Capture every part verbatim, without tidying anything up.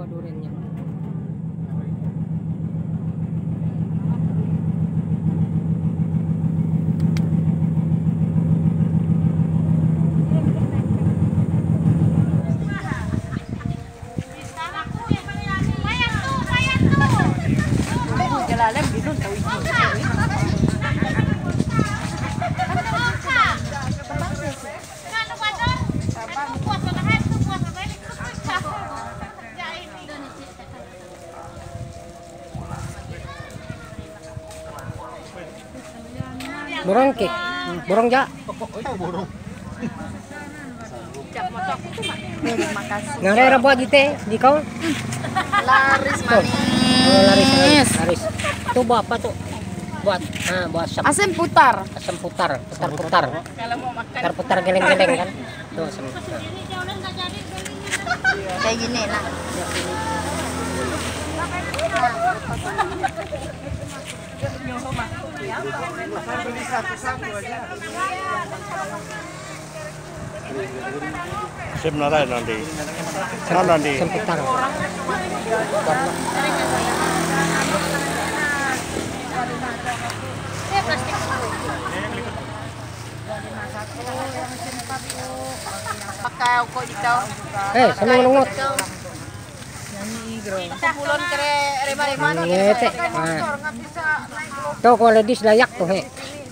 Durennya. Burong ke, burong ja. Terima kasih. Nang rera buat jite di kau? Laris manis. Oh, laris, laris, laris. Tuh buat apa tuh? Buat, ah, buat asam. Asam putar. Asam putar, putar-putar. Putar-putar geleng-geleng kan? Tuh asam putar. Kayak gini lah. Sip narai nanti. Nah, nanti. Sempitang. Pakai kok di kau. Eh, senang nungut. Nyanyi igro. Pulon kere rema-rema. Ngete. Nah. Tuh, kalau ladies Dayak tuh, he.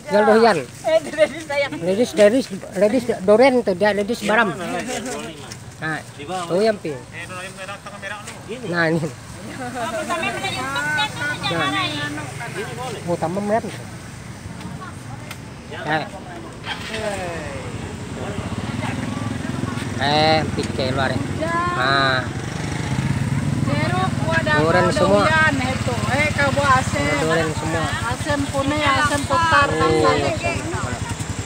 Jual dohian. Eh, ladies Dayak. Ladies, ladies, ladies Doren tuh, dia ladies Baram. Nah, tuh yang pi. Nah, ini. Nah. Oh, tambah melihat. Eh. Eh, pikir luar. Nah. Jeruk, buah daun, duren semua. Itu. Eh, kau buah asem. Duren semua. Asem pune, asem putar. Oh, iya.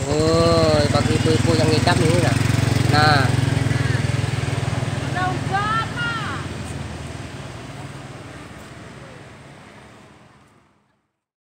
Oh, bagi ibu-ibu yang ngidam ini, nah. Nah.